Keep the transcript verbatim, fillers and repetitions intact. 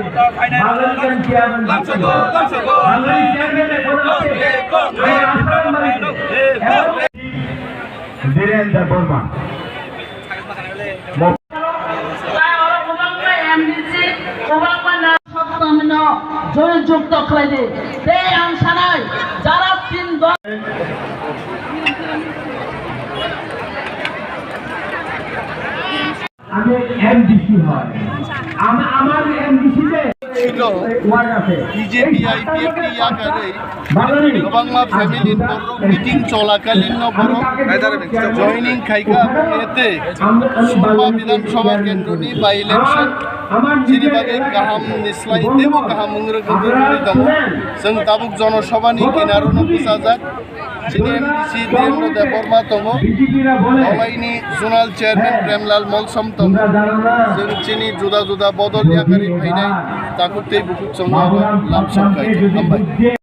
আছে, বাঙালি এমপি আছেন, বাঙালি চেয়ারম্যান এখন আছে, এই আসাম বাড়িতে। এবং বীরেন Debbarma. Join jukto khlaidi. Tei ang sanai, jara tin dol. আমি এমডিসি হয়। আমা-, আমার এমডিসি যে ছিল। ওয়ার্ড আছে। বিজেপি আইপিএফটি ইয়াকারে বাঙালি। Kwbangma family ni borok meeting cholakalin no borok joining khaika ete Sumba Bidhan Sabha kendro ni by election chini bagwi kaham ni slai tebo kaham wng rwgwi tongo. Chwng tabuk jono sabha ni kinaro no bwchajak. Chini M D C Dhirendra Debbarma tongo, Dolaini Zonal Chairman Premlal Molsom tongo. Chwng chini juda juda bodol yakarwi phainai takhuk tei bukhuk chwngno lamsok khaidi. Hambai.